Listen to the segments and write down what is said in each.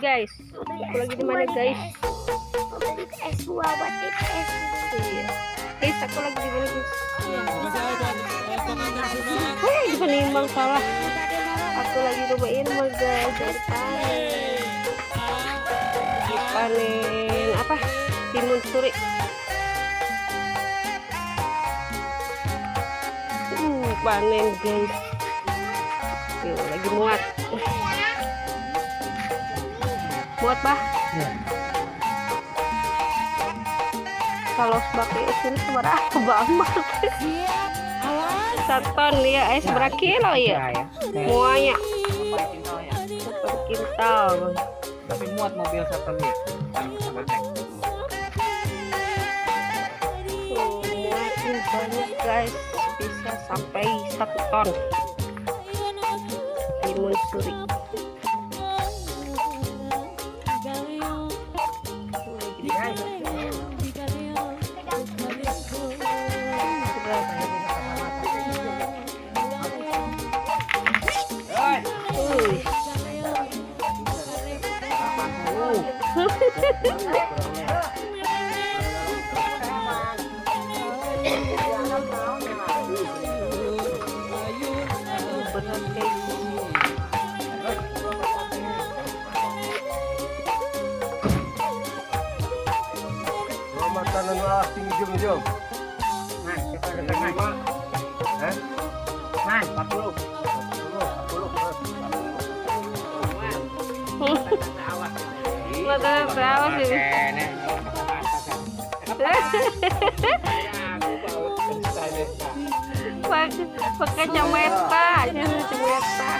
Guys? Aku lagi di mana, guys? Mau beli es buah buat es. Iya. Guys, aku lagi di mana, guys? Wih, di Panimbang salah. Aku lagi di rumah Irma, guys. Dari panen. Lagi panen apa? Timun suri. Panen, guys. Yuk, lagi muat. Muat, Bah? Kalau sebagai sini seberapa banget? Satu ya, seberapa kilo ya? Ya. Semuanya Apa kintal ya? 1 kintal. Tapi muat mobil satu nih. Bonceng. Tuh, muatnya banyak, guys, bisa sampai 1 ton. Timun suri. Tuh, lagi di Berat. Wih. Berat, guys. Makanan asing jom jom. Nah, kita ke tengah. Hah? Nah, 40. 40, 40. Awas. Makanan awas ini. Kene. Pakai pakai kacamata, jangan kacamata.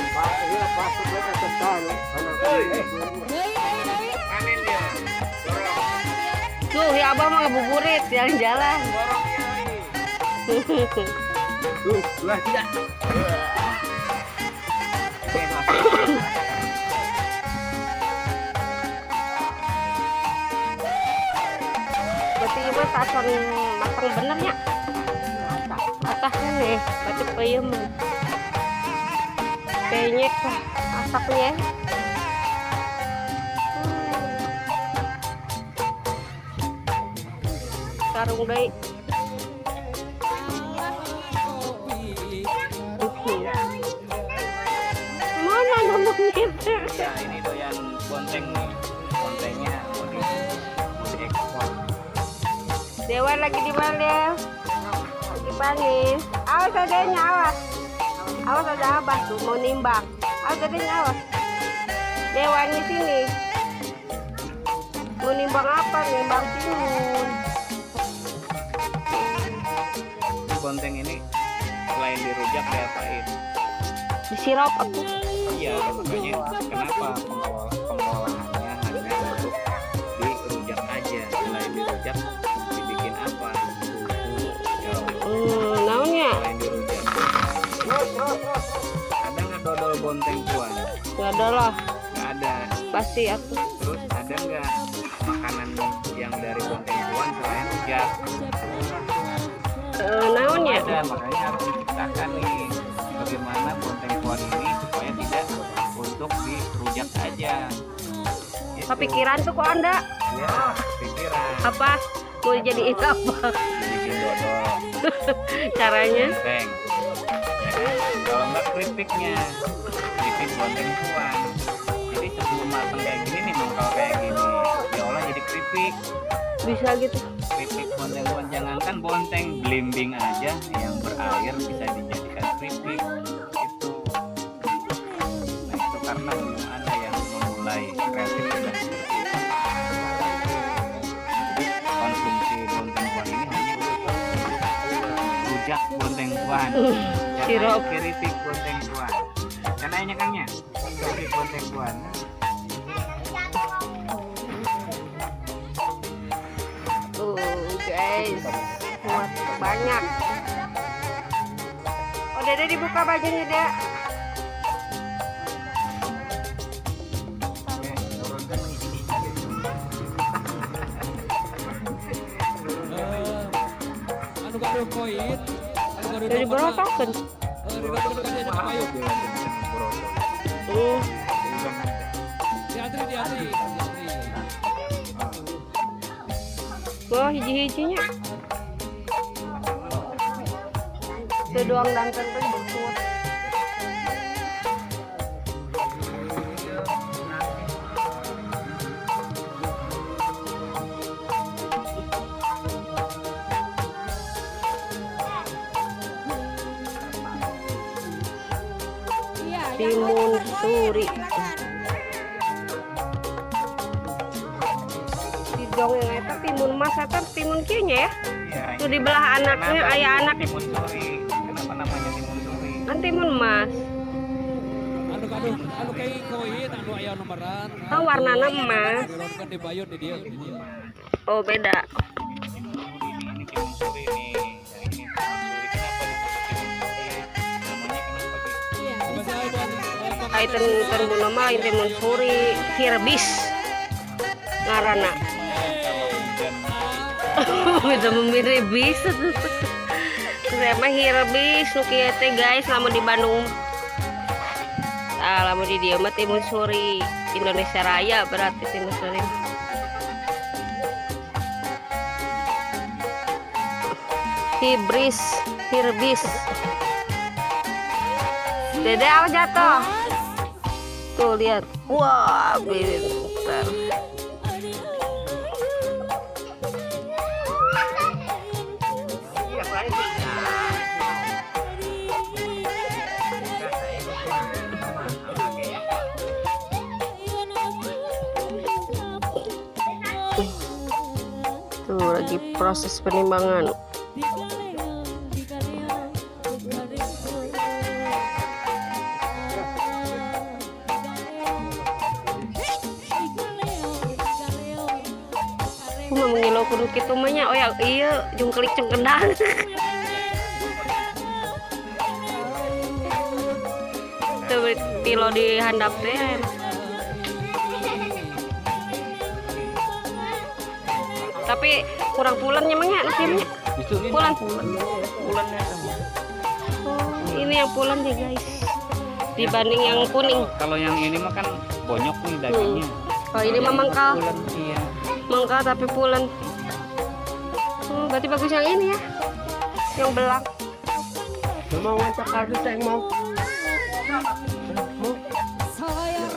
Pak, iya masuk ke atas. Panen dia. Tuh, ya abah mah ngabuburit jalan-jalan. Tuh, dua, tiga. Oke, masuk. Berarti ieu mah tasan matang bener nya. Atasnya nih, berarti peuyeum. Penyek lah asapnya. Karung deui. Mana ngomongnya? Ya, ini doyan bonteng nih. Bontengnya mau diekspor. Dewa lagi di mana, Dew? Lagi panen. Awas adanya, awas. Awas ada abah tuh mau nimbang. Awas adanya, awas. Dewa di sini. Mau nimbang apa? Nimbang timun. Bonteng ini selain dirujak diapain? Di sirup aku. Iya, makanya kenapa pengolahannya hanya untuk dirujak aja. Selain dirujak, dibikin apa? Susu. Ya, Naonnya? Selain dirujak. Ada nggak dodol bonteng tuan? Nggak ada lah. Nggak ada. Pasti aku. Terus ada nggak makanan yang dari bonteng tuan selain rujak? Eh, naonnya? Ada, makanya harus diciptakan nih bagaimana bonteng tuan ini supaya tidak untuk dirujak aja. Gitu. Kepikiran tuh kok Anda? Ya, pikiran. Apa? Mau jadi itu apa? Dibikin dodol Caranya? Bonteng. Ya kan? Kalau enggak keripiknya, keripik bonteng tuan. Jadi sebelum matang kayak gini nih, mengkal kayak gini, diolah jadi keripik. Bisa gitu. Keripik bonteng tuan, jangankan bonteng, belimbing aja yang berair bisa dijadikan keripik itu. Nah, itu karena belum ada yang memulai kreatif sudah seperti itu. Jadi konsumsi bonteng tuan ini hanya untuk rujak bonteng tuan. Jangan Sirup. Keripik bonteng tuan. Karena ini kan ya keripik bonteng tuan. Tuh guys, muat banyak. Oh, Dede dibuka bajunya, Dek. Oke, turunkan ini. Anu gaduh koin, anu gaduh Dari berotokan. Di Hmm. diantri. Hati-hati. Hati-hati. Wah, hiji-hijinya. Itu doang danten tuh betul. Iya, yang Timun mau nomor koin, suri. silakan. Di dongeng eta timun mas eta timun kieu nya ya. Iya, Tuh di belah anaknya Kenapa aya disebut anak timun suri? Kenapa namanya timun suri? Kan timun mas. Anu gaduh anu kayak koin anu aya nomoran. Oh, warnana emas. Kan di bayun di dia di dia. Oh, beda. Timun suri ini timun suri nih. Yang ini timun suri. Kenapa disebut timun suri? Namanya kenapa gitu? Iya, Coba saya buat Ai ten ten buno mah lain timun suri, hirbis. Ngaranna. Kalau hujan Beda memilih bis. Saya mah hirbis nu kieu teh guys, lamun di Bandung. Ah, lamun di dieu mah timun suri Indonesia Raya berarti timun suri. Hibris, hirbis. Dede awas jatuh. Tuh lihat. Wah, pintar. Tuh lagi proses penimbangan. Aku mah mengilau kudu kitu mah nya. Oh ya iya jungkelik cengkedang. Tuh tilo di handap teh. Tapi kurang pulen nya mah nya nya. Justru ini Pulen. pulen. Pulennya sama. Oh, ini yang pulen nih guys. Dibanding yang kuning. Kalau yang ini mah kan bonyok nih dagingnya. Kalau ini mah mangkal. Pulen, iya. Mangkal tapi pulen. Berarti bagus yang ini ya. Yang belang. Mau ngajak kardus yang mau.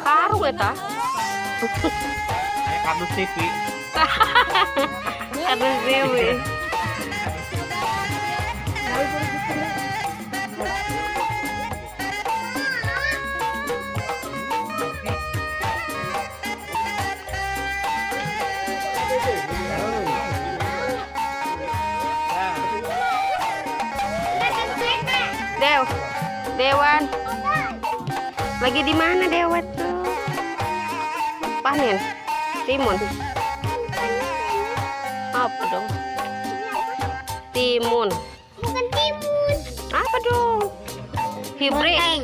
Karung eta. Kayak kardus TV. Kardus dewe. Dew, Dewan. Lagi di mana Dewa tuh? Panen timun. Apa dong? Timun. Bukan timun. Apa dong? Hibris.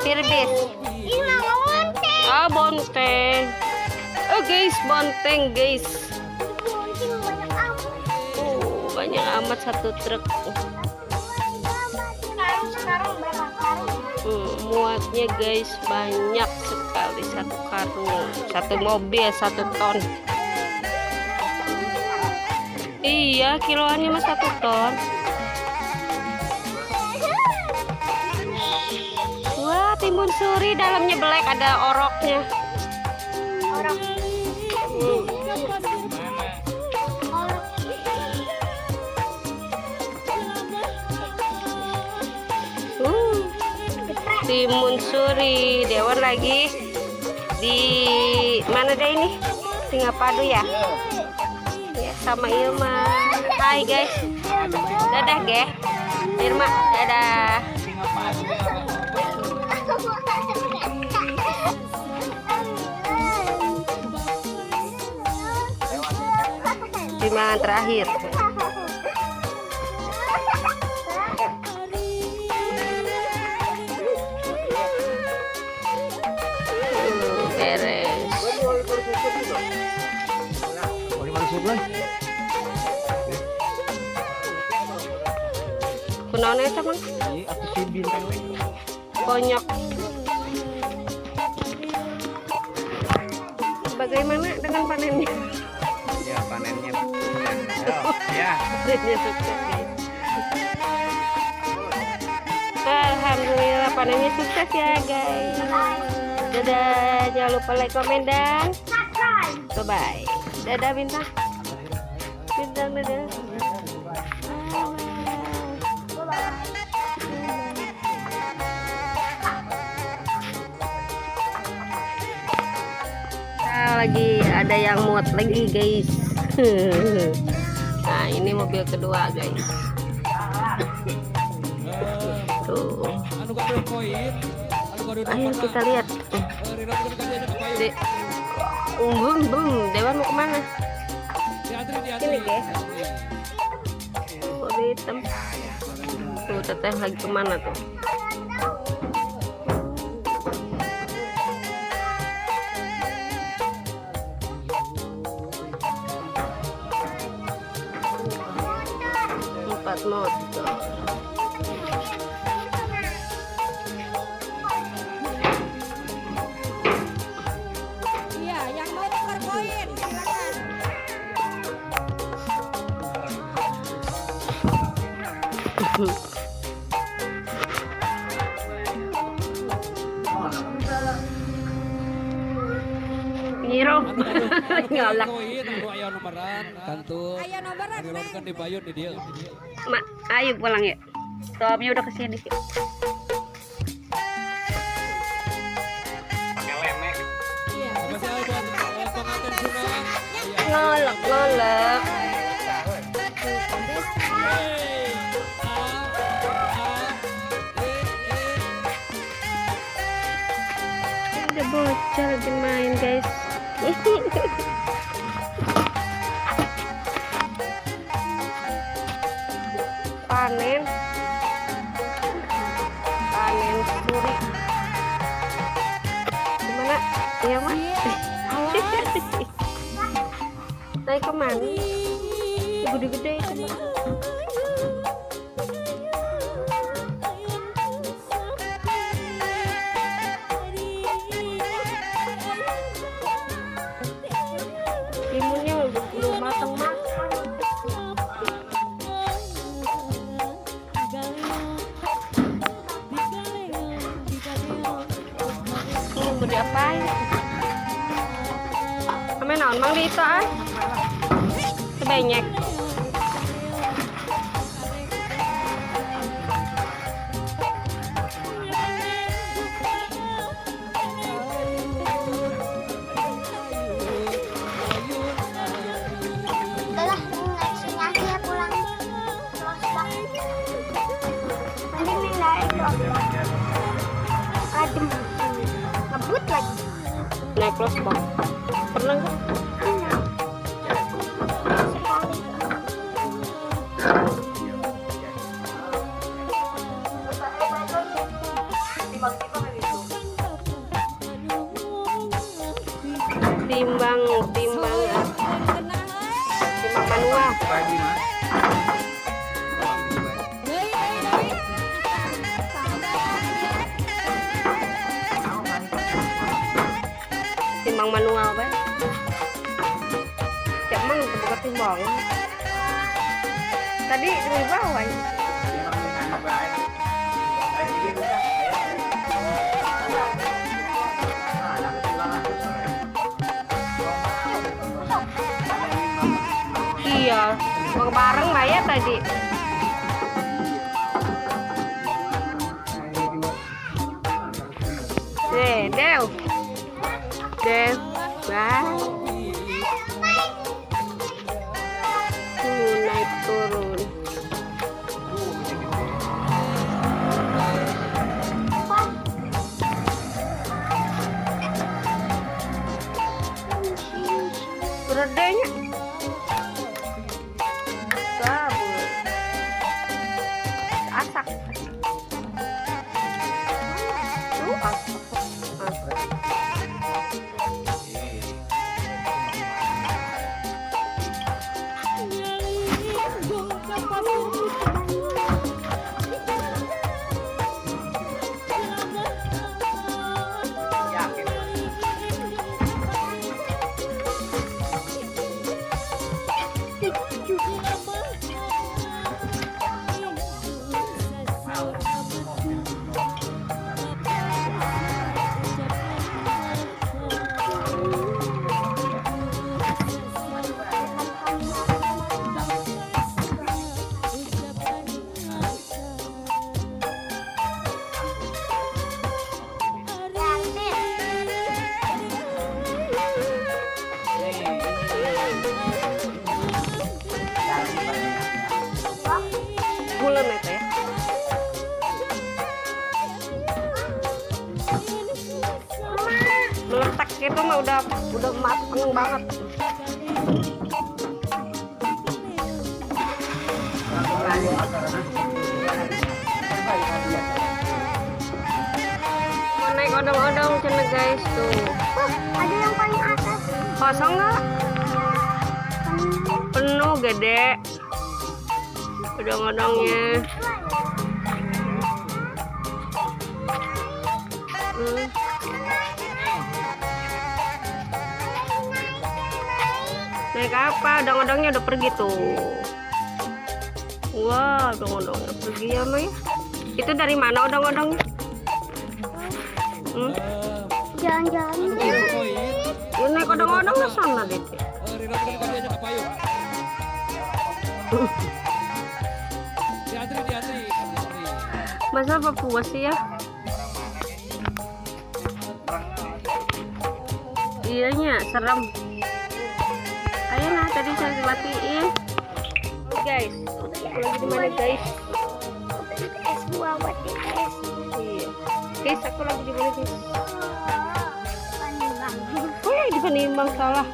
Hirbis. Ini mah bonteng. Ah, bonteng. Oh guys, bonteng guys. Bonteng banyak amat. Oh, banyak amat satu truk. Karung sekarang berapa karung? Muatnya guys banyak sekali, satu karung, satu mobil, 1 ton. Iya, kiloannya mah 1 ton. Wah, timun suri dalamnya black ada oroknya. Orok. Mana? Orok. Timun suri. Dewan lagi di mana deh ini? Singapadu ya? Ya, sama Ilma. Hai guys. Dadah, ge. Irma, dadah. Singapadu. Timbangan terakhir. Beres. Boleh masuk lah. Kunaon eta, Mang? Iya, aku si bintang Konyok. Bagaimana dengan panennya? Ya panennya. Ya. Panennya sukses, guys. Alhamdulillah panennya sukses ya, guys. Dadah, jangan lupa like, komen, dan Subscribe. bye bye. Dadah, Bintang. Bintang, dadah. Bye-bye. Nah, lagi ada yang muat lagi, guys. Nah, ini mobil kedua, guys. Tuh. Anu gaduh koin, anu gaduh Ayo kita lihat. Rirot kan dia kapayu. De bum bum, Dewan mau kemana? Diantri diantri. Sini, guys. Mobil hitam. Tuh, teteh lagi kemana tuh? Empat motor. Iya, yang mau tukar koin, silakan. Nyiro. Anu gaduh Ngolak. koin, anu aya nomoran kantu. Aya nomoran, Rirot Neng. kan dibayun di dieu. Mak, ayo pulang ya. Suaminya udah kesini. Pakai lemek. Iya. Spesial buat pengantin sunat. Iya. Ngolok, ngolok. Hey, A A E E. Ada bocah lagi main, guys. Panen. Panen suri. Gimana? Iya, Mak? Awas. Naik kemana? Gede-gede itu, Mak. Timunnya udah belum matang-matang. Tuh, mau diapain? Ame naon mang di itu ah? Sebanyak. Udah lah, naik sini aja ya pulang. Losbak. Mending naik losbak. Adem. Ngebut lagi. Naik losbak. Pernah nggak? Pernah. Sekali. Timbang, timbang, timbang manual. Pagi mah. Deui, deui, deui. Timbang manual, bae. Cak mang buka timbang. Tadi di bawah ya. Iya, mau bareng lah ya tadi. Nih, Dew. Dew. Bye. Tuh, naik turun. Beredenya. Kabur. Asak. Tuh, asak. Asak. itu mah udah mateng banget. Mau naik odong-odong cenah, guys, tuh. Wah, ada yang paling atas. Kosong nggak? Penuh. Penuh, gede. Odong-odongnya. Naik apa? Odong-odongnya udah pergi tuh. Wah, odong-odongnya pergi ya, Maya. Itu dari mana odong-odongnya? Hmm? Jalan-jalan. Anu kay koin. Ya, naik odong-odong ke sana deh. Rilon kan dia ka payo. Diantri, diantri, diantri. Masa Papua sih ya? Iya nya, serem. Ayo nah, tadi saya dimatiin. Oh, guys, aku lagi di mana, guys? Es buah buat di es. Iya. Guys, aku lagi di mana, guys? Panimbang. Oh ya, di Panimbang, salah.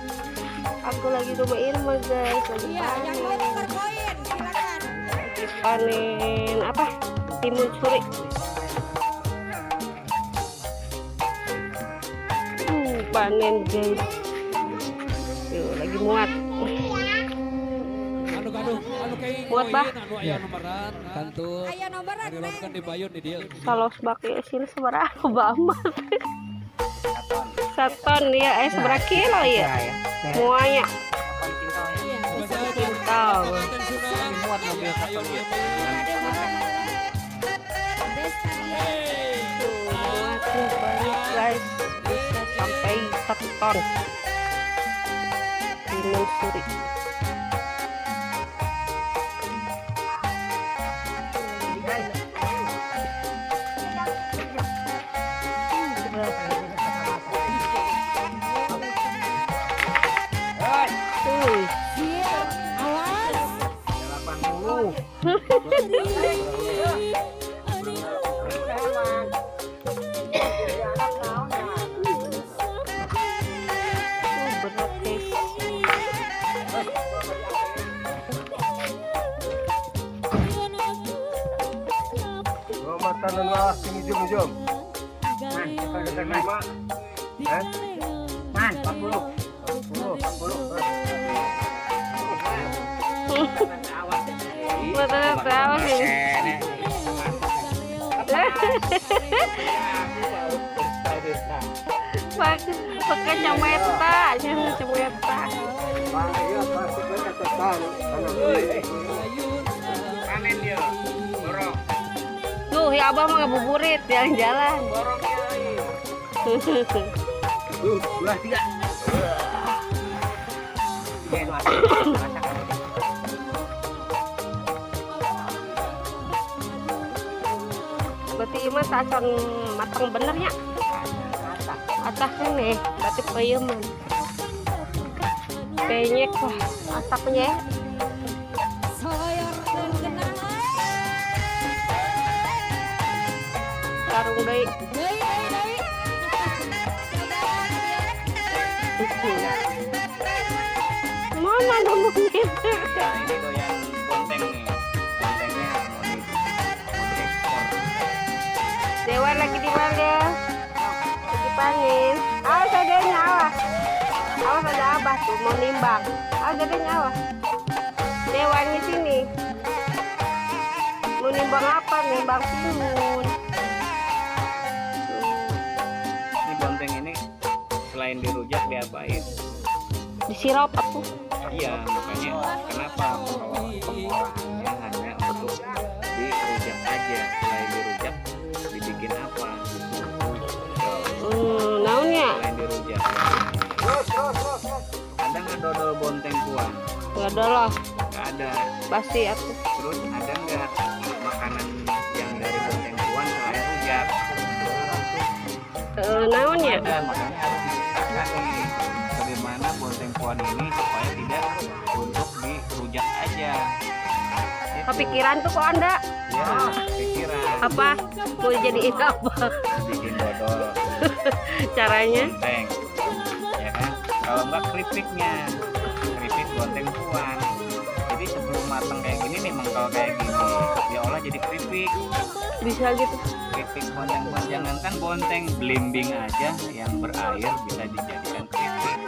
Aku lagi di rumah Irma, guys, lagi Iya, yang mau panen. tukar koin, silakan. Lagi panen apa? Timun suri. Panen, guys. Tuh, lagi muat. Anu gaduh, anu kay Buat, bah. koin anu aya nomoran kantu. Aya nomoran, Rilon Neng. kan di bayun di dieu. Kalau sebak ya sini sabaraha banget. Saton ya, sabaraha kilo ya? Semuanya. Iya. Kintal. Muat mobil satu ya. Ada Desta dia. Tuh, muatnya banyak, guys. Bisa sampai 1 ton. Timun suri. Berat. Tuh. Siap. Awas. 80. Berat, guys. Matanan lah, sini jom jom. Man, eh? Man, 40. 40, 40. Betul awas ini. Pakai pakai kacamata, jangan kacamata. Iya, pasti gue catatan. Panen dia. Borong. Tuh, ya abah mah ngabuburit jalan-jalan. Borong ya. Tuh, dua, tiga. Iya, masak. Berarti ieu mah tacan matang bener nya. Atas nih, berarti peuyeman. Penyek lah asapnya ya. Soyor dan genang. Karung deui. Deui, deui, deui. Coba dia. Mana dong gitu. Nah, ini doyan bonteng nih. Bontengnya mau diekspor. Dewa lagi di mana? Lagi panen. Awas adanya, awas. Awas ada abah tuh mau nimbang. Awas adanya, awas. Dewa di sini. Mau nimbang apa? Nimbang timun. Tuh. Ini bonteng ini selain dirujak diapain? Disirup aku. Iya, makanya kenapa pengolahannya hanya untuk dirujak aja. Selain dirujak dibikin apa gitu. Tuh, Naonnya? selain dirujak. Ada nggak dodol bonteng kuah? Nggak ada lah, Nggak ada. pasti aku. Terus ada nggak makanan yang dari bonteng kuah selain rujak? Eh, naonnya? Ada, makanya harus diciptakan nih bagaimana bonteng kuah ini supaya tidak untuk dirujak aja. Gitu. Kepikiran tuh kok Anda Ya, pikiran. apa? Mau jadi apa Bikin dodol caranya? bonteng. Kalau enggak keripiknya, keripik bonteng puan. Jadi sebelum matang kayak gini nih, mengkal kayak gini, diolah jadi keripik. Bisa gitu. Keripik bonteng puan, jangankan bonteng, belimbing aja yang berair bisa dijadikan keripik.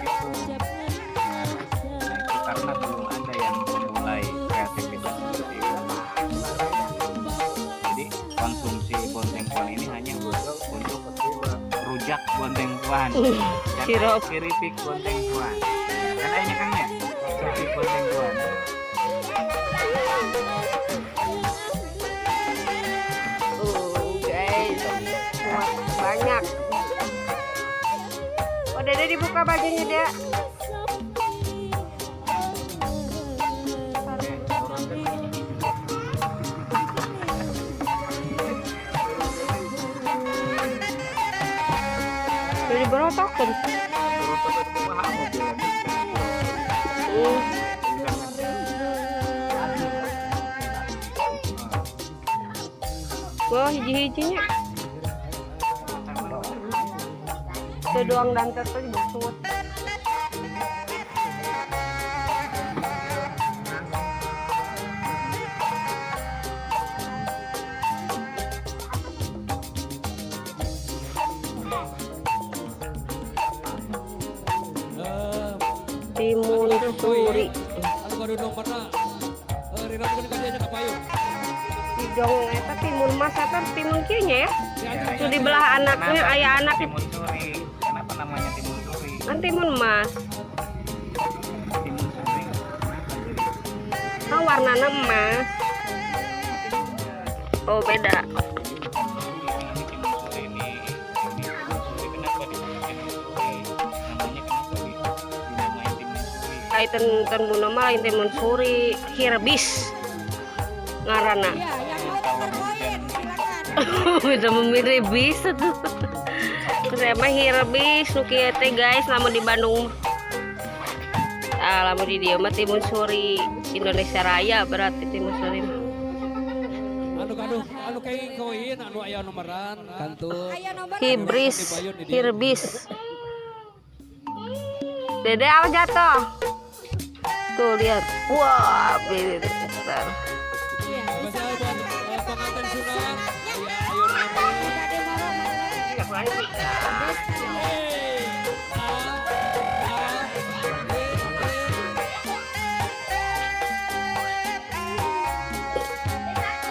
Gitu. Nah, itu karena belum ada yang memulai kreativitas seperti itu. Jadi konsumsi bonteng puan ini hanya untuk rujak bonteng puan dan Sirup. Keripik bonteng puan. Kan ayahnya kan ya? Keripik bonteng puan. Tuh guys, muat banyak. Oh, Dede dibuka bajunya dia. Jadi berotokan. Wah, hiji-hijinya. Itu doang dan tuh busut. Eh, Timun suri. Anu gaduh nomorna eh riran kan ka dieu nya ka payung. Hidung eta timun mas eta timun kieu nya ya. Ya, Tuh di belah anaknya Kenapa aya anak timun suri. Kenapa namanya timun suri? Kan timun mas. Timun suri. Kenapa jadi? Oh, warnanya emas. Oh, beda. Ini timun suri ini timun suri, kenapa disebut timun suri? Namanya kenapa dinamain timun suri? Ai ten ten mah lain timun suri, hirbis ngaranna. Iya, yang mau tukar koin silakan. Beda memilih bis tuh. Saya mah hirbis nu kieu teh guys, lamun di Bandung. Ah, lamun di dieu mah timun suri Indonesia Raya berarti timun suri mah. Anu gaduh anu kayak koin anu aya nomoran kantun. Aya nomor. Hibris, hirbis. Dede awas jatuh. Tuh lihat. Wah, bentar. Iya, Spesial buat pengantin sunat. Aya ayo name. Bade moro mana? Eh, A A E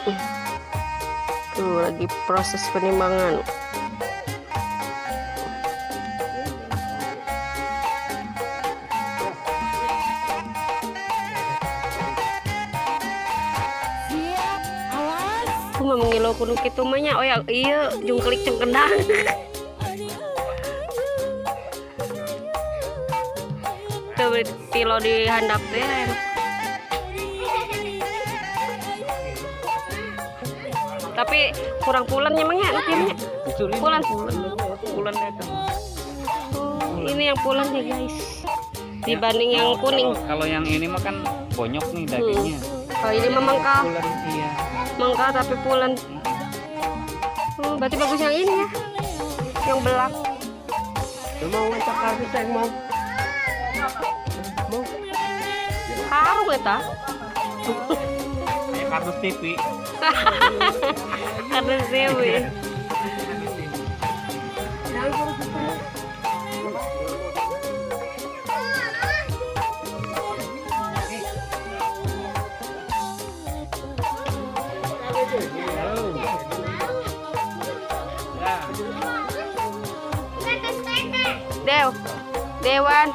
E. Tuh lagi proses penimbangan. Siap, awas. Aku mah mengilo kudu kitu mah nya. Oh ya, iya jungklik cengkedang. Tuh beli tilo di handap teh. Tapi kurang pulen nya emang nya, nya. Pulen. Pulen itu. Oh, ini yang pulen nih guys. Dibanding yang kuning. Kalau yang ini mah kan bonyok nih dagingnya. Kalau ini mah mengkal, Pulen iya. Mengkal tapi pulen. Berarti bagus yang ini ya. Yang belak. Lu mau ngecek kardus yang mau? Mau? Karung eta. Kayak kardus TV. Kardus dewe. Ya. Dew. Dewan.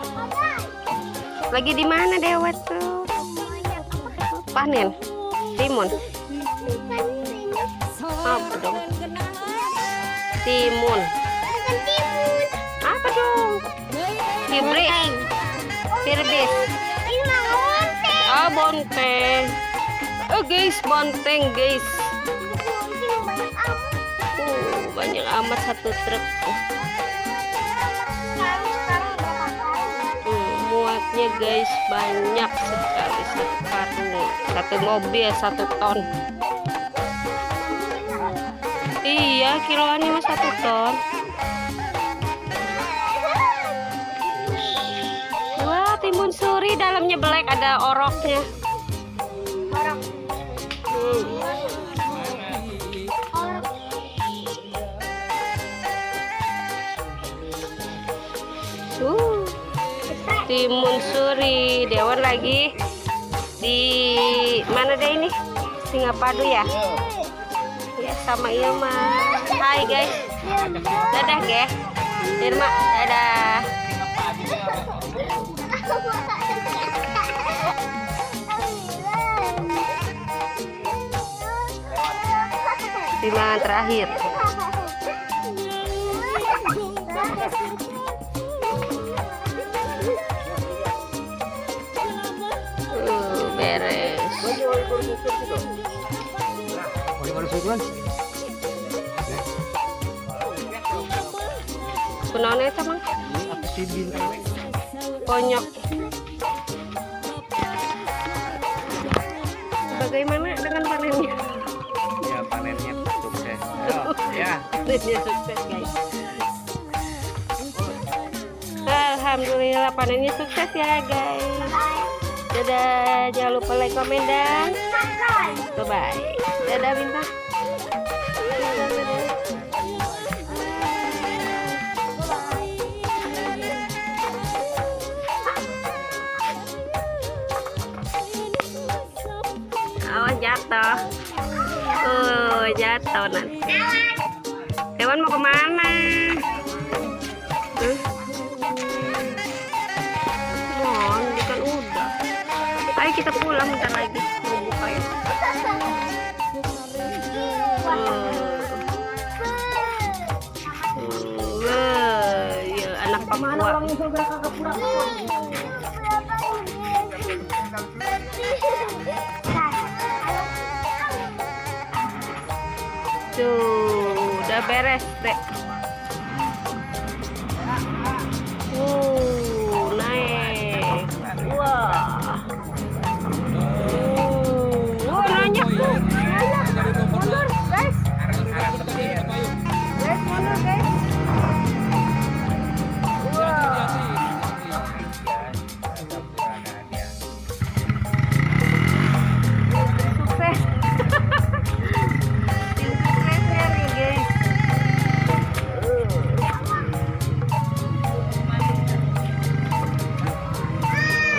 Lagi di mana Dewa tuh? Panen. Timun. Apa dong? Timun. Apa dong? Hibris. Hirbis. Oh, bonteng. Oh guys, bonteng guys. Banyak amat satu truk. Muatnya guys banyak sekali, satu karung, satu mobil, 1 ton. Iya, kiloannya mah 1 ton. dalamnya black ada oroknya. Orok. Orok. Timun suri, Dewan lagi di mana deh ini? Singapadu ya? Ya sama Irma. Hai guys. Dadah guys. Irma, dadah. Timbangan terakhir. Beres. Kunaon eta, Mang? Konyok. Bagaimana dengan panennya? Ya, panennya sukses. Ayo, ya. Panennya sukses, guys. Alhamdulillah panennya sukses ya, guys. Dadah, jangan lupa like, komen, dan bye bye. Dadah, Bintang. Dadah, dadah. Awas jatuh. Oh, jatuh nanti. Dewan mau kemana? Huh? Mon, ini kan udah. Ayo kita pulang bentar lagi. Mau buka ya. Wah, ya, anak Papua. Tuh, udah beres deh. Naik. Wah. Wah, nanjak tuh. Nanjak. Mundur, guys. Guys, mundur, guys. Wah. Sukses. Tim suksesnya nih, guys.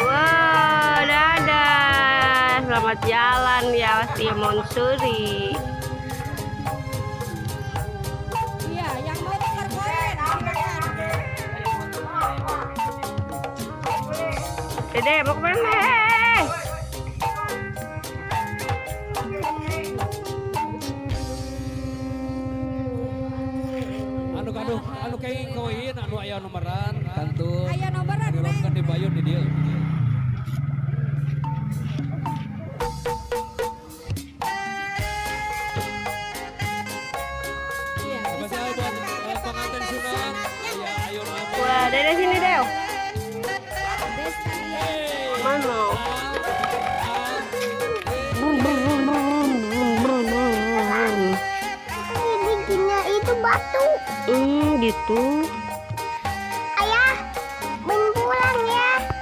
Wah, dadah. Selamat jalan ya, Timun Suri. Iya, yang mau tukar koin. Dede, mau kemana? Anu gaduh anu kenging koin anu aya nomoran kantun. Aya nomoran, Neng. Diromkeun di bayun di dieu. Iya, Spesial buat pengantin sunat. Ya, ayo rame. Wah, Dede sini, Dew. Destania. Hey. Mana? Ah, ah, Brum, brum, brum, brum, brum, brum, brum, brum. Ini bikinnya itu batu. Gitu.